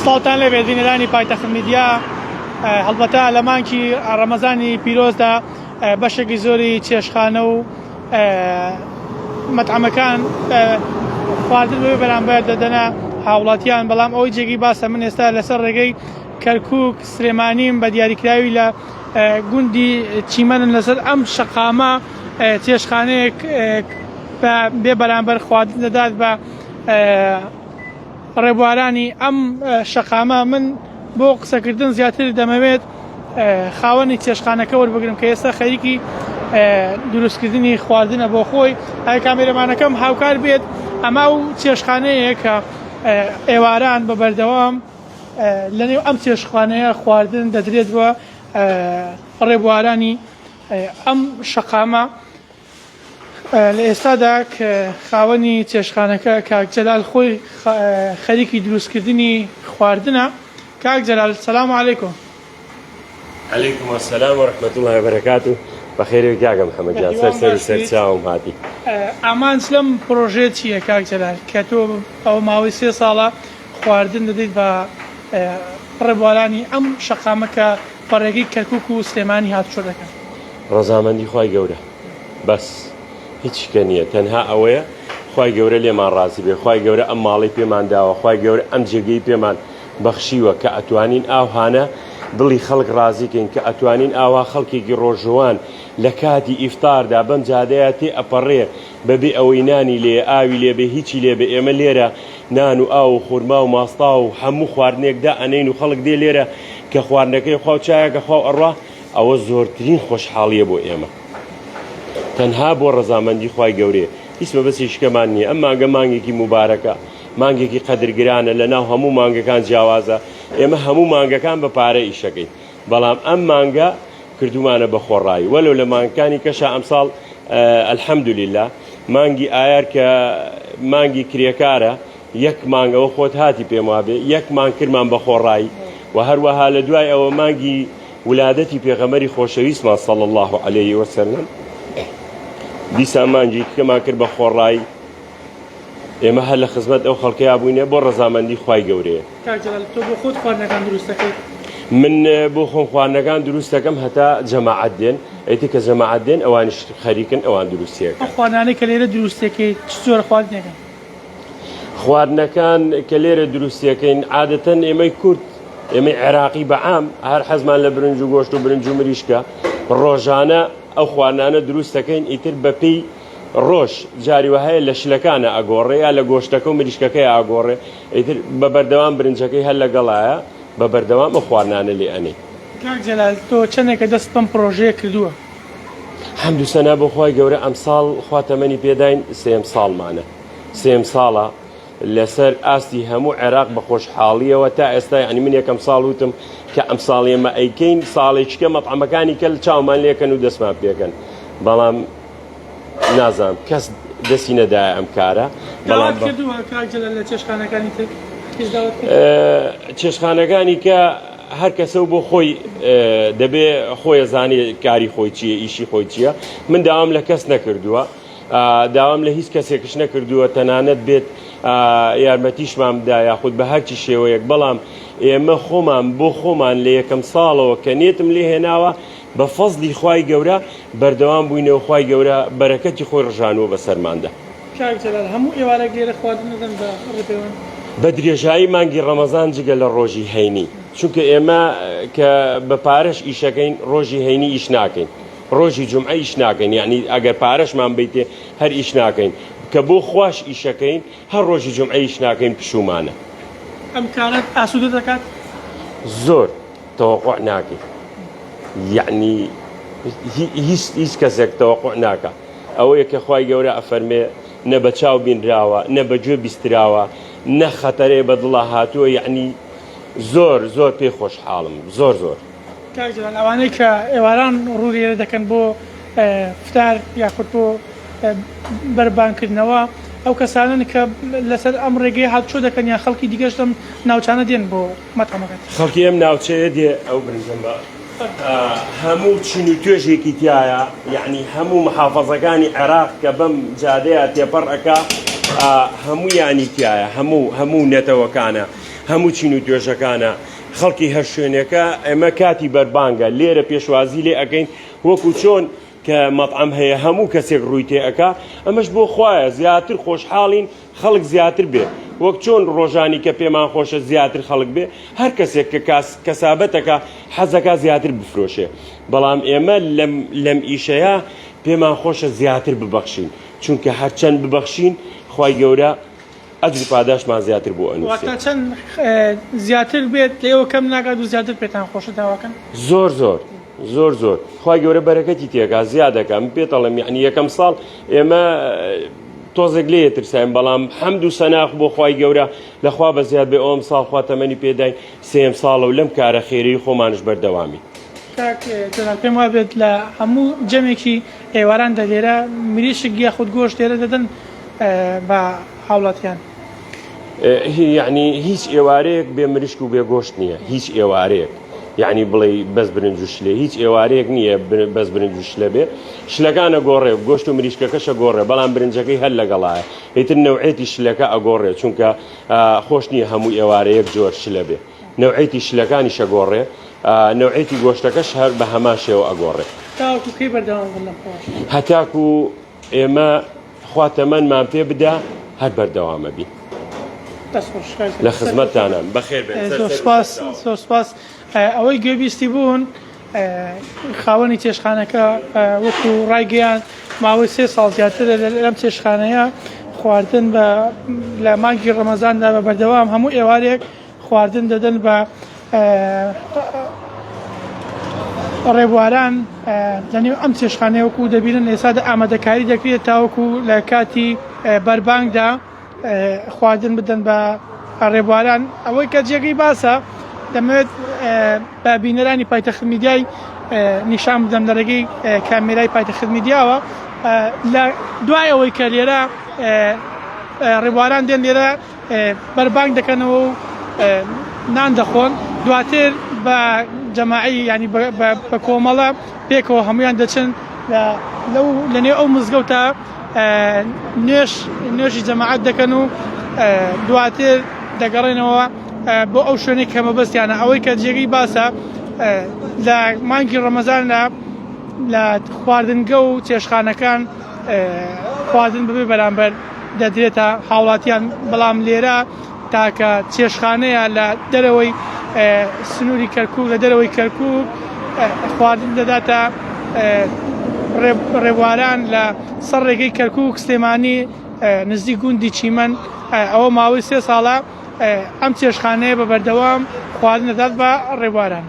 سڵاوتان لێبێت بینەرانی پایتەخت میدیا هەڵبەتە لە مانگی ڕەمەزانی پیرۆزدا بەشێکی زۆری چێشخانە و مەتعەمەکان خواردن بەبێ بەرامبەر دەدەنە هاوڵاتیان بەڵام ئەوەی جێگەی باسە من ئێستا لەسەر ڕێگەی کەرکک سلێمانیم بە دیاریکراوی لە گوندی چیمەنن لەسەر ئەم شەقامە چێشخانەیەک بێ بەرامبەر خواردن دەدات بە ڕێبوارانی ئەم شەقامە من بۆ قسەکردن زیاتر دەمەوێت خاوەنی چێشخانەکە وەربگرم کە ئێستا خەریکی دروستکردنی خواردنە بۆ خۆی ئای کامێرەمانەکەم هاوکار بێت ئەما و چێشخانەیە کە ئێواران بە بەردەوام لەنێو ئەم چێشخانەیە خواردن دەدرێت بە ڕێبوارانی ئەم شەقامە لە ئێستادا کە خاوەنی چێشتخانەکە کاک جەلال خۆی خەریکی دروستکردنی خواردنە کاک جەلال سلام علیکم. علیکم السلام و رحمة الله و برکاته بەخێربێی کاکە محمد گیان سەر سەر و سەر چاوم هاتی. ئامانج لەم پڕۆژەیە چییە کاک جەلال کە تۆ ئەوە ماوەی سێ ساڵە خواردن دەدەیت بە ڕێبوارانی ئەم شەقامە کە بە ڕێگەی کەرکوک و سلێمانی هاتوچۆ دەکەن؟ ڕەزامەندی خوای گەورە بەس هیچ شکە نییە تەنها ئەوەیە خوای گەورە لێمان ڕازی بێ خوای گەورە ئەم ماڵەی پێمان داوە خوای گەورە ئەم جێگەی پێمان بەخشیوە کە ئەتوانین ئاوهانە دڵی خەڵک ڕازی کەین کە ئەتوانین ئاوا خەڵکێکی ڕۆژوان لە کاتی ئیفتاردا بەم جادەیە تێ ئەپەڕێ بەبێ ئەوەی نانی لێ ئاوی لێ بێ هیچی لێ بێ ئێمە لێرە نان و ئاو و خورما و ماستا و هەموو خواردنێک دا ئەنێین و خەڵک دێ لێرە کە خواردنەکەی خوا و چایەکە خوا و ئەڕوا ئەوە زۆرترین خۆشحاڵیە بۆ ئێمە تەنها بۆ ڕەزامەندی خوای گەورەیە هیچ مەبەستێکی کەمان نییە ئەم مانگە مانگێکی موبارەکە مانگێکی قەدرگرانە لە ناو هەموو مانگەکان جیاوازە ئێمە هەموو مانگەکان بە پارە ئیشەکەین بەڵام ئەم مانگە کردومانە بە خۆڕایی وەلو لە مانگەکانی کەشا ئەمساڵ الحمدلله مانگی ئایار کە مانگی کرێکارە یەک مانگ ئەوە خۆت هاتی پێم وابێ یەک مانگ کرمان بە خۆڕایی و هەروەها لە دوای ئەوە مانگی ولادەتی پێغەمبەری خۆشەویستمان صلی اللە علیه وسلم دیسان مانگی کەمان کرد بە خۆڕایی ئێمە هەر لە خزمەت ئەو خەڵکەیا بووینە بۆ ڕەزامەندی خوای گەورەیە. کاک جەلال تۆ بۆ خۆت خواردنەکان دروست دەکەیت؟ من بۆ خۆم خواردنەکان دروست دەکەم هەتا جەماعەت دێن ئیتر کە جەماعەت دێن ئەوانیش خەریکن ئەوان دروستیەکەن. ئەو خواردنانەی کە لێرە دروست دەکەیت چ جۆرە خواردنێکن؟ خواردنەکان کە لێرە دروستیەکەین عادەتەن ئێمەی کورد ئێمەی عێراقی بەعام هەر حەزمان لە برنج و گۆشت و برنج و مریشکە ڕۆژانە ئەو خواردنانە دروست دەکەین ئیتر بەپێی ڕۆژ جاری وهەیە لە شلەکانە ئەگۆڕێ یا لە گۆشتەکە و مریشکەکەی ئاگۆڕێ ئیتر بە بەردەوام برنجەکەی هەر لەگەڵایە بە بەردەوام ئەو خواردنانە لێ ئەنێین. کاک جەلال تۆ چەندێکە دەست بەم پڕۆژەیە کردووە؟ حەمد و سەنا بۆ خوای گەورە ئەمساڵ خوا تەمەنی پێداین سێیەم ساڵمانە سێیەم ساڵە لەسەر ئاستی هەموو عێراق بە خۆشحاڵیەوە تا ئێستا یعنی من یەکەم ساڵ وتم کە ئەم ساڵ ئێمە ئەیکەین ساڵێکیکە مەطعەمەکانی کەل چاومان لێکەن و دەستمان پێکەن بەڵام نازانم کەس دەستی نەدایە ئەم کارە بەڵام لە چێشخانەکانی تر چێشخانەکانی کە هەر کەسە و بۆ خۆی دەبێ خۆی زانێ کاری خۆی چییە ئیشی خۆی چییە من داوام لە کەس نەکردووە داوام لە هیچ کەسێکش نەکردووە تەنانەت بێت یارمەتیشمان بدا یاخود بە هەرچی شێوەیەک بەڵام ئێمە خۆمان بۆ خۆمان لە یەکەم ساڵەوە کە نێتم لێ هێناوە بە فەزلی خوای گەورە بەردەوام بووینە و خوای گەورە بەرەکەتی خۆی ڕژانووە بەسەرماندا. کاک جەلال هەموو ئێوارێک لێرە خواردن دەدەن بە ڕێپێوان؟ بە درێژایی مانگی ڕەمەزان جگە لە ڕۆژی هەینی چونکە ئێمە کە بە پارەش ئیشەکەین ڕۆژی هەینی ئیش ناکەین ڕۆژی جومعە ئیش ناکەین یعنی ئەگەر پارەشمان بیتێ هەر ئیش ناکەین کە بۆ خواش ئیشەکەین هەر ڕۆژی جومعە ئیش ناکەین پشوومانە. ئەم کارەت ئاسوودە دەکات؟ زۆر. تەوەقوع ناکەی یەعنی هیچ هیچ کەسێک تەوەقوع ناکا ئەوەیە کە خوای گەورە ئەفەرمێ نە بە چاو بینراوە نە بە گوێ بیستراوە نە خەتەرێ بە دڵا هاتووە یەعنی زۆر زۆر پێی خۆشحاڵم زۆر زۆر. کاک جەلال ئەوانەی کە ئێواران ڕوو لێرە دەکەن بۆ فتار یاخود بۆ بەربانگکردنەوە ئەو کەسانەن کە لەسەر ئەم ڕێگەیە هاتوچۆ دەکەن یان خەڵکی دیکەش لەم ناوچانە دێن بۆ مەتعەمەکەت؟ خەڵکی ئەم ناوچەیە دێ ئەو برنجەم بە هەموو چین و توێژێکی تایە یعنی هەموو محافەزەکانی عێراق کە بەم جادەیە تێپەڕ ئەکا هەموویانی تایە هەموو هەموو نەتەوەکانە. هەموو چین و توێژەکانە خەڵکی هەر شوێنێکە ئێمە کاتی بەربانگە لێرە پێشوازی لێ ئەکەین وەکو چۆن کە مەتعەم هەیە هەموو کەسێک ڕووی تێ ئەکا ئەمەش بۆ خوایە زیاتر خۆشحاڵین خەڵک زیاتر بێ وەک چۆن ڕۆژانی کە پێمان خۆشە زیاتر خەڵک بێ هەر کەسێک کە کاس کەسابەتەکە حەزەکا زیاتر بفرۆشێ بەڵام ئێمە لەم لەم ئیشەیە پێمان خۆشە زیاتر ببەخشین چونکە هەرچەند ببەخشین خوای گەورە ئەجر و پاداشتمان زیاتر بۆ ئەنووسێ. واتە چەند زیاتر بێت لە ئێوە کەم ناکات و زیاتر پێتان خۆشە داواکەن؟ زۆر زۆر زۆر زۆر خوای گەورە بەرەکەتی تێکا زیادەکا من پێت ئەڵێم یعنی یەکەم ساڵ ئێمە تۆزێک لێ ترساین بەڵام حەمد و سەناخ بۆ خوای گەورە لەخوا بە زیاد بێ ئەوم ساڵ خوا تەمەنی پێداین سێم ساڵە و لەم کارە خێرەی خۆمانش بەردەوامی. کاک جەلال پێم وابێت لە هەموو جەمێکی ئێواراندا لێرە مریشک یاخود گۆشت لێرە دەدەن بە هاوڵاتیان. یەعنی هیچ ئێوارەیەک بێ مریشک و بێ گۆشت نییە هیچ ئێوارەیەک یعنی بڵێ بەس برنج و شلێ هیچ ئێوارەیەک نییە بەس برنج و شلە بێ شلەکانە گۆڕێ گۆشت و مریشکەکەشە گۆڕێ بەڵام برنجەکەی هەر لەگەڵایە ئیتر نەوعێتی شلەکە ئەگۆڕێ چونکە خۆش نییە هەموو ئێوارە یەک جۆر شلە بێ نەوعێتی شلەکانیشە گۆڕێ نەوعێتی گۆشتەکەش هەر بە هەمان شێوە ئەگۆڕێ. تاوەکو کەی بەردەوام بن لەم خۆشە؟ هەتاکو ئێمە خوا تەمەنمان پێ بدا هەر بەردەوامە بین. دەست خۆش کاک لە خزمەتتانام بەخێر بێن سەر زۆر سەر و سپاس سەرچاوە. زۆر سپاس ئەوەی گوێبیستی بوون خاوەنی چێشتخانەکە وەکو ڕایگەیاند ماوەی سێ ساڵ زیاترە لەم چێشتخانەیە خواردن بە لە مانگی ڕەمەزاندا بە بەردەوام هەموو ئێوارێک خواردن دەدەن بە ڕێبواران لەنێو ئەم چێشتخانەیە وەکو دەبینن ئێستادا ئامادەکاری دەکرێت تاوەکو لە کاتی بەربانگدا خواردن بدەن بە ڕێبواران ئەوەی کە جێگەی باسە دەمەوێت بە بینەرانی پایتەخت میدیای نیشان بدەم لە ڕێگەی کامێرای پایتەخت میدیاوە لە دوای ئەوەی کە لێرە ڕێبواران دێن لێرە بەربانگ دەکەنەوە و نان دەخۆن دواتر بە جەماعی ینی بە کۆمەڵە پێکەوە هەمویان دەچن لەو لەنێو ئەو مزگەوتە نوێژ نوێژی جەماعەت دەکەن و دواتر دەگەڕێنەوە بۆ ئەو شوێنێک کە مەبەستیانە ئەوەی کە جێگەی باسە لە مانگی ڕەمەزاندا لە خواردنگە و چێشخانەکان خواردن بەبێ بەرامبەر دەدرێتە هاوڵاتیان بەڵام لێرە تاکە چێشخانەیە لە دەرەوەی سنووری کەرکوک لە دەرەوەی کەرکوک خواردن دەداتە ڕێبواران لە سەر ڕێگەی کەرکوک سلێمانی نزیک گوندی چیمەن ئەوە ماوەی سێ ساڵە ئەم چێشخانەیە بە بەردەوام خواردن دەدات بە ڕێبواران.